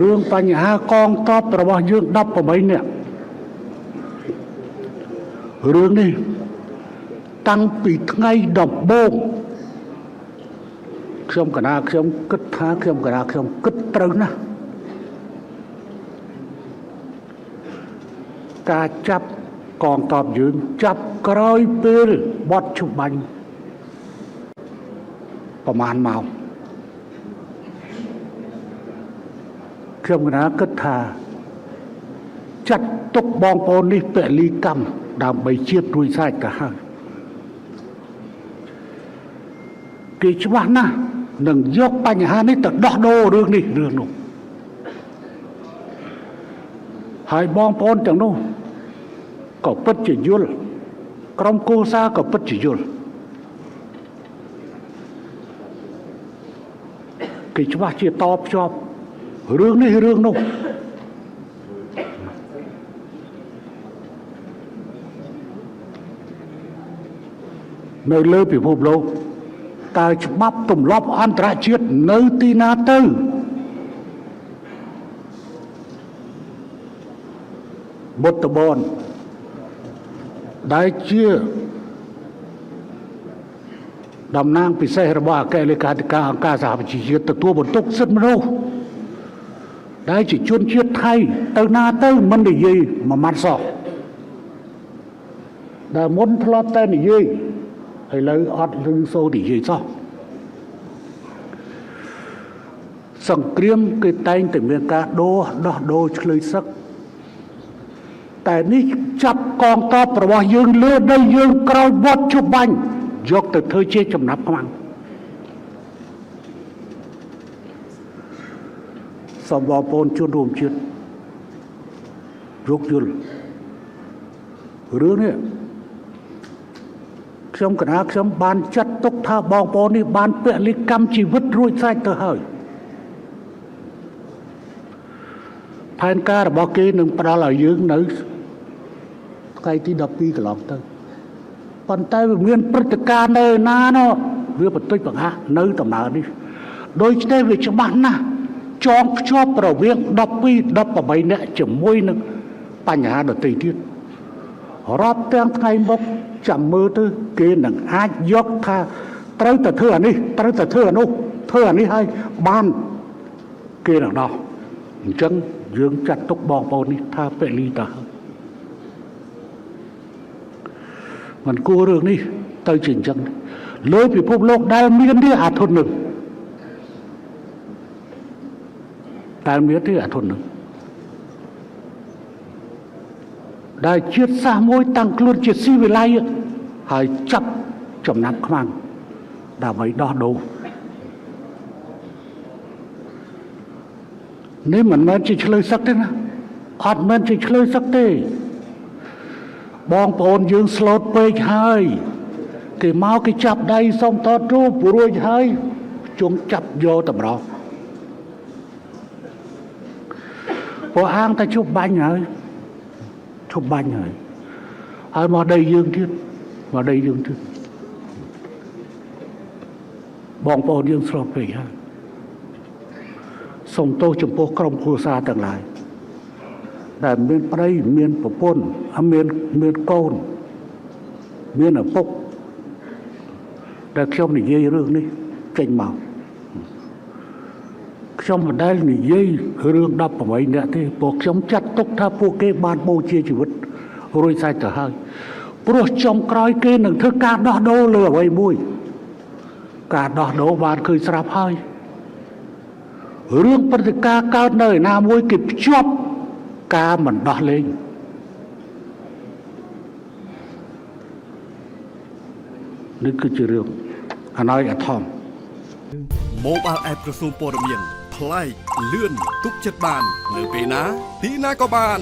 រឿងបញ្ហាកងទ័ពរបស់យើង18នាក់រឿងនេះតាំងពីថ្ងៃដំបូងខ្ញុំកណាខ្ញុំគិតថាខ្ញុំកណាខ្ញុំគិតត្រូវណាស់ការចាប់កងទ័ពយើងចាប់ក្រោយពេលបត់ជបាញ់ប្រហែលម៉ោងខ្ញុំកណាគិតថាចាត់ទុកបងប្អូននេះពលីកម្មដើម្បីជាតិរួចស្រេចទៅហើយគេច្បាស់ណាស់នឹងយកបញ្ហានេះទៅដោះដូររឿងនេះរឿងនោះហើយបងប្អូនទាំងនោះក៏ពិតជាយល់ក្រុមគូសាក៏ពិតជាយល់គេច្បាស់ជាតភ្ជាប់រឿងនេះរឿងនោះនៅលើពិភពលោកតើច្បាប់ទម្លាប់អន្តរជាតិនៅទីណាទៅបុតបនដែលជាតំណាងពិសេសរបស់អគ្គលេខាធិការអង្គការសហប្រជាជាតិទទួលបន្ទុកសិទ្ធិមនុស្សដែលជាជនជាតិថៃទៅណាទៅមិននិយាយមួយម៉ាត់សោះដែលមុនធ្លាប់តែនិយាយឥឡូវអត់ឮសូរនិយាយសោះសង្គ្រាមគេតែងតែមានការដោះដូរឆ្លើយសឹកតែនេះចាប់កងទ័ពរបស់យើងលើដីយើងក្រោយបត់ជបាញ់យកទៅធ្វើជាចំណាប់ខ្មាំងសូមបងប្អូនជនរួមជាតិយោគយល់រឿងនេះខ្ញុំកណាខ្ញុំបានចាត់ទុកថាបងប្អូននេះបានពលិកម្មជីវិតរួចស្រេចទៅហើយផែនការរបស់គេនឹងផ្ដល់ឲ្យយើងនៅថ្ងៃទី12កន្លងទៅប៉ុន្តែវាមានព្រឹត្តិការណ៍នៅណានោះវាបន្តិចបង្ហាក់នៅដំណើរនេះដូច្នេះវាច្បាស់ណាស់ចងភ្ជាប់រវាង12 18នាក់ជាមួយនឹងបញ្ហាដទៃទៀតរាប់ទាំងថ្ងៃមុខចាំមើលទៅគេនឹងអាចយកថាត្រូវតែធ្វើអានេះត្រូវតែធ្វើអានោះធ្វើអានេះឲ្យបានគេនឹងដោះអញ្ចឹងយើងចាត់ទុកបងប្អូននេះថាពលីតើមិនគួររឿងនេះទៅជាអញ្ចឹងលើពិភពលោកដែលមានទេអាធុននឹងដែលមានទេអាធុននឹងដែលជាតិសាសន៍មួយតាំងខ្លួនជាស៊ីវិល័យហើយចាប់ចំណាប់ខ្មាំងដើម្បីដោះដូរនេះមិនមែនជាឆ្លើយសឹកទេណាអត់មែនជាឆ្លើយសឹកទេបងប្អូនយើងស្លូតពេកហើយគេមកគេចាប់ដៃសុំថតរូបរួចហើយជុំចាប់យកតម្រងពួកអាងតែជប់បាញ់ហើយឈប់បាញ់ហើយហើយមកដីយើងទៀតមកដីយើងទៀតបងប្អូនយើងស្លូតពេកហើយសូមទោសចំពោះក្រុមគ្រួសារទាំងឡាយដែលមានប្តីមានប្រពន្ធមានកូនមានឪពុកដែលខ្ញុំនិយាយរឿងនេះចេញមកខ្ញុំមិនដែលនិយាយរឿង18នាក់ទេព្រោះខ្ញុំចាត់ទុកថាពួកគេបានបូជាជីវិតរួចស្រេចទៅហើយព្រោះចុងក្រោយគេនឹងធ្វើការដោះដូរលើអ្វីមួយការដោះដូរបានឃើញស្រាប់ហើយរឿងព្រឹត្តិការណ៍កើតនៅឯណាមួយគេភ្ជាប់ការមិនដោះលែងនេះគឺជារឿងអណយអធម Mobile App ក្រសួងព័ត៌មានប្លែកលឿនទុកចិត្តបាននៅពេលណាទីណាក៏បាន